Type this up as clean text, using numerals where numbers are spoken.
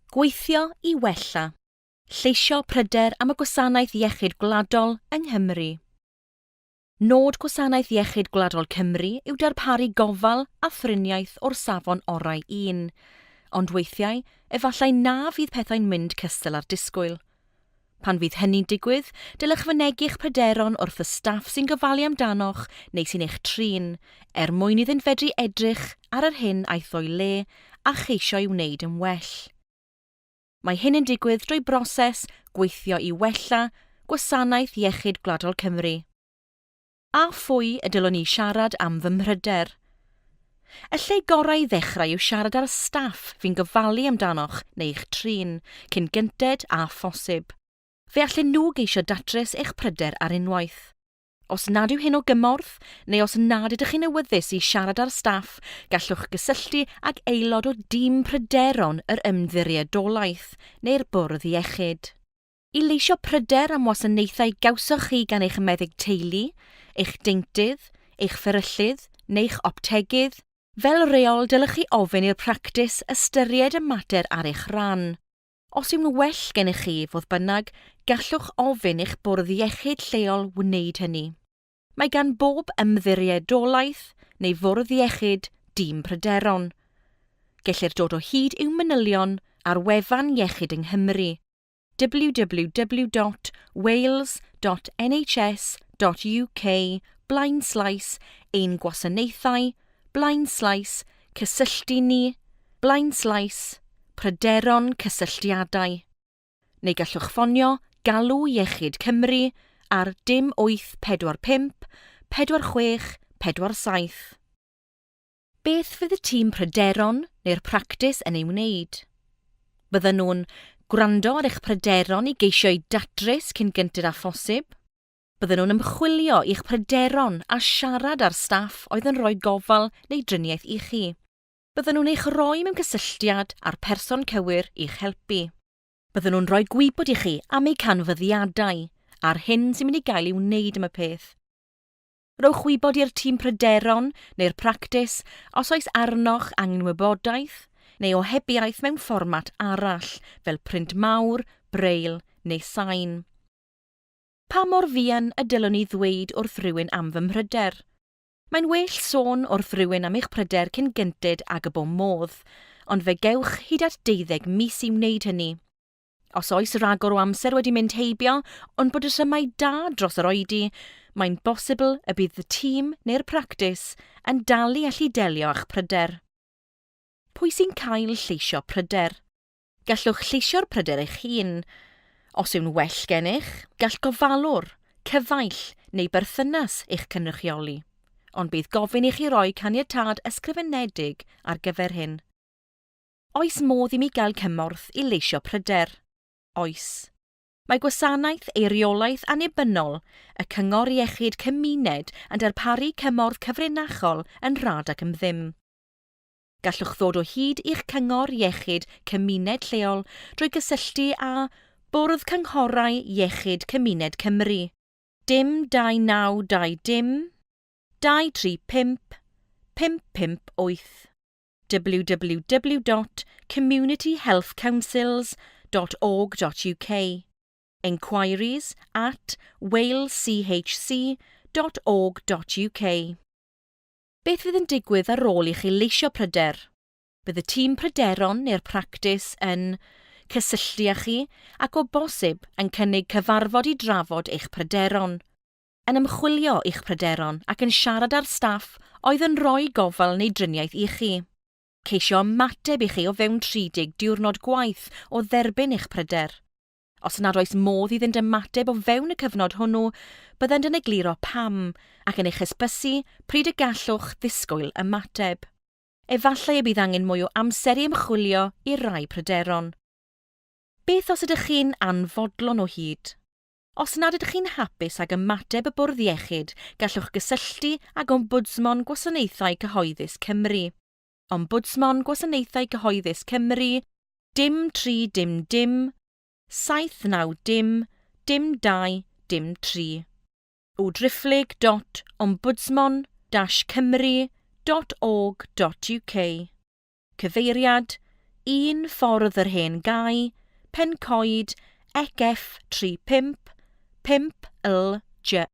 Gweithio i wella. Lleisio pryder am y Gwasanaeth Iechyd Gwladol yng Nghymru. Nod Gwasanaeth Iechyd Gwladol Cymru yw darparu gofal a thriniaeth o'r safon orau un. Ond weithiau, efallai na fydd pethau'n mynd cystal â'r disgwyl. Pan fydd hynny'n digwydd, dylech fynegi'ch pryderon wrth y staff sy'n gofalu amdanoch neu sy'n eich trin, er mwyn iddynt fedru edrych ar yr hyn aeth o'i le a cheisio'i wneud yn well. Mae hyn yn digwydd drwy broses Gweithio i Wella Gwasanaeth Iechyd Gwladol Cymru. Â phwy y dylwn i siarad am fy mhryder? Y lle gorau i ddechrau yw siarad â'r staff fu'n gofalu amdanoch neu eich trin, cyn gynted â phosib. Fe allen nhw geisio datrys eich pryder ar unwaith. Os nad yw hyn o gymorth, neu os nad ydych chi'n awyddus i siarad â'r staff, gallwch gysylltu ag aelod o dîm pryderon yr Ymddiriedolaeth neu'r Bwrdd Iechyd. I leisio pryder am wasanaethau gawsoch chi gan eich meddyg teulu, eich deintydd, eich fferyllydd neu'ch optegydd, fel rheol dylech chi ofyn i'r practis ystyried y mater ar eich rhan. Os yw'n well gennych chi, fodd bynnag, gallwch ofyn i'ch bwrdd iechyd lleol wneud hynny. Mae gan bob ymddiriedolaeth neu fwrdd iechyd dîm pryderon. Gellir dod o hyd i'w manylion ar wefan Iechyd yng Nghymru. www.wales.nhs.uk blaenslaes ein gwasanaethau, blaenslaes cysylltu ni, blaenslaes pryderon cysylltiadau. Neu gallwch ffonio Galw Iechyd Cymru ar dim 845 46 47. Beth fydd y tîm pryderon neu'r practis yn ei wneud? Byddan nhw'n gwrando ar eich pryderon i geisio eu datrys cyn gynted â phosib. Byddan nhw'n ymchwilio i'ch pryderon a siarad â'r staff oedd yn rhoi gofal neu driniaeth i chi. Byddan nhw'n eich rhoi mewn cysylltiad â'r person cywir i'ch helpu. Byddan nhw'n rhoi gwybod i chi am eu canfyddiadau a'r hyn sy'n mynd i gael ei wneud am y peth. Rhowch wybod i'r tîm pryderon neu'r practis os oes arnoch angen wybodaeth neu ohebiaeth mewn fformat arall, fel print mawr, braille neu sain. Pa mor fuan y dylwn i ddweud wrth rywun am fy mhryder? Mae'n well sôn wrth rywun am eich pryder cyn gynted ag y bo modd, ond fe gewch hyd at deuddeg mis i wneud hynny. Os oes rhagor o amser wedi mynd heibio ond bod rhesymau da dros yr oedi, mae'n bosibl y bydd y tîm neu'r practis yn dal i allu delio â'ch pryder. Pwy sy'n cael lleisio pryder? Gallwch lleisio'r pryder eich hun. Os yw'n well gennych, gall gofalwr, cyfaill neu berthynas eich cynrychioli, ond bydd gofyn i chi roi caniatâd ysgrifenedig ar gyfer hyn. Oes modd i mi gael cymorth i leisio pryder? Oes. Mae Gwasanaeth Eiriolaeth Annibynnol y Cyngor Iechyd Cymuned yn darparu cymorth cyfrinachol yn rhad ac am ddim. Gallwch ddod o hyd i'ch Cyngor Iechyd Cymuned lleol drwy gysylltu â Bwrdd Cynghorau Iechyd Cymuned Cymru, dim 2920 235 558. www.communityhealthcouncils.org.uk Enquiries at waleschc.org.uk Beth fydd yn digwydd ar ôl i chi leisio pryder? Bydd y tîm pryderon neu'r practis yn cysylltu â chi ac o bosib yn cynnig cyfarfod i drafod eich pryderon. yn ymchwilio i'ch pryderon ac yn siarad â'r staff oedd yn rhoi gofal neu driniaeth i chi. Ceisio ymateb i chi o fewn 30 diwrnod gwaith o dderbyn eich pryder. Os nad oes modd iddynt ymateb o fewn y cyfnod hwnnw, byddant yn egluro pam ac yn eich hysbysu pryd y gallwch ddisgwyl ymateb. Efallai y bydd angen mwy o amser i ymchwilio i rai pryderon. Beth os ydych chi'n anfodlon o hyd? Os nad ydych chi'n hapus ag ymateb y Bwrdd Iechyd, gallwch gysylltu ag Ombwdsmon Gwasanaethau Cyhoeddus Cymru. Ombwdsmon Gwasanaethau Cyhoeddus Cymru, dim 3 dim dim, 7 9 dim, dim 2 dim 3. www dot ombudsmon dash cymru dot org dot uk Cyfeiriad, 1 Ffordd yr Hen Gae, Pencoed, ECF 35, 5 LJ.